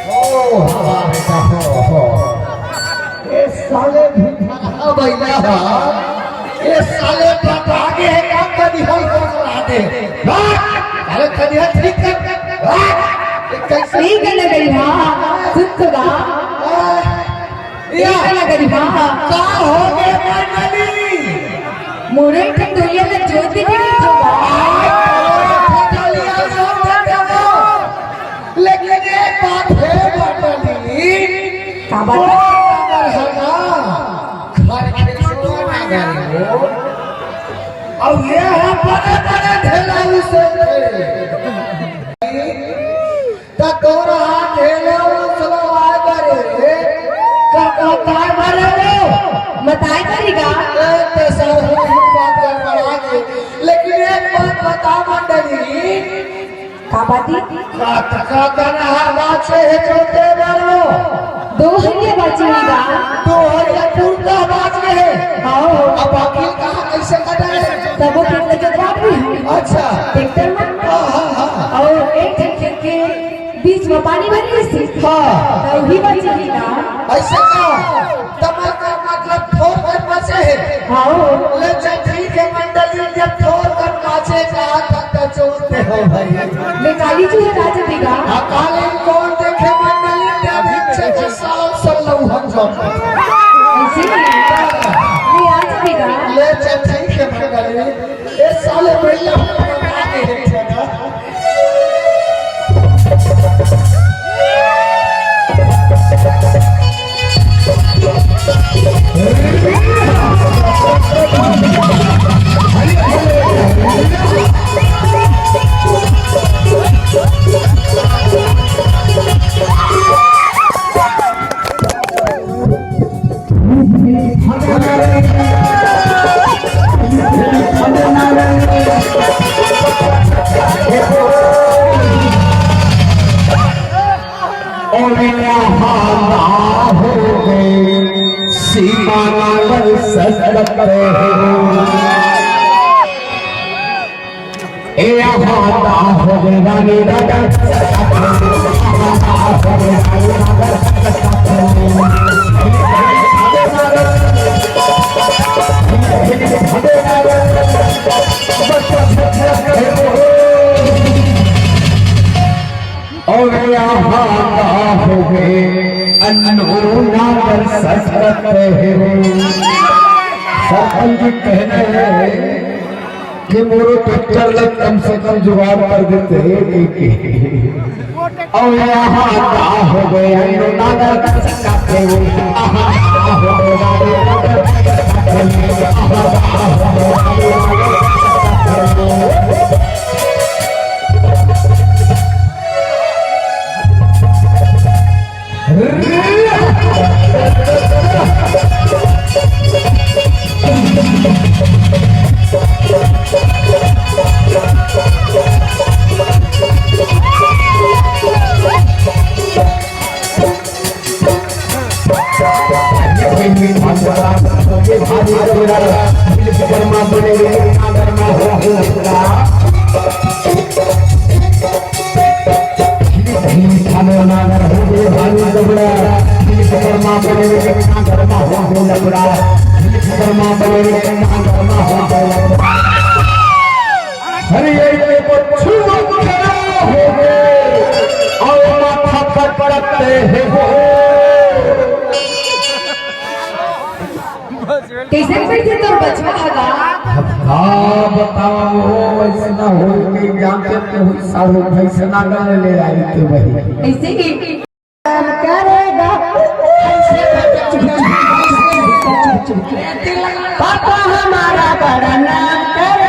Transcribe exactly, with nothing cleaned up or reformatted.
ओ, हवा बेटा, हो, हो। ए साले भिखारा बइला ह। ए साले पटा के है, का करी हम को करा दे। हट! अरे करिया ठीक कर। हट! ए कैसे ठीक है ना गई, हाँ, सुन तो गा। आ, या। ठीक है ना गई, हाँ। का हो गए मंडली? मोरे एक ठन दुनिया में ज्योति भी नहीं था। आ, खटलिया जोर दे दे वो। लेकिन एक बात है मंडली, का बात? वो नगर है ना, घर के छोरा नगर हो। अब ये है बड़े बड़े ढेला उसे थे। त तोरा ढेला उसे आए बड़े, का बताए बड़े वो? बताए करेगा। ए, ते सब बात कर बड़ा के। लेकिन एक बात बता मंडली, का बात ही? का, का, का ना बात से है जो दे डालो। दो हरिया बात ही बा। दो हरिया कुर्ता बात में है। हाँ। अब बाकी कहाँ कैसे कटा है? तब वो ट्रैक्टर के बात में है। अच्छा। ट्रैक्टर में। हाँ, हाँ, हाँ। और एक ट्रैक्टर के बीच में पानी भरी हुई थी। हाँ। तो वही बात ही ना। ऐसे का? तब का मतलब फोर कर बचे है। हाँ। ले चल ठीक है मंडली, जब फोर कर बचे का था तो चोर दे हो भाई। ले काली जी है राजा देगा। अकाले कौन देखे मंडली, अभी चेक साल सल्लू हम सब। ऐसे नहीं। ये आज देगा। ले चल ठीक है मंडली। ए साले भैया, बता दे एक जगह। और यहाँ ना हो गए सीमा नागल सजगत हो। ए यहाँ ना हो गए रानी नागल सजगत हो। और यहाँ का हो गए अन्नू नागर ससरत है। सरपंच जी कहना है कि मोरो ट्रैक्टर लग कम से कम जुगाड़ कर देते हैं, ठीक है। और यहाँ का हो गए अन्नू नागर ससरत है। अरे, ये, ये बच्चू खड़ा हो गए और माथा पटकते हैं हो। कैसे बैठे तोर बचवा हगा? अब का बताओ, ऐसा हो कि जानते तो सारू भैंसना गले ले आई थे वही। ऐसे ही करेगा। पापा हमारा बड़ा नाम करे।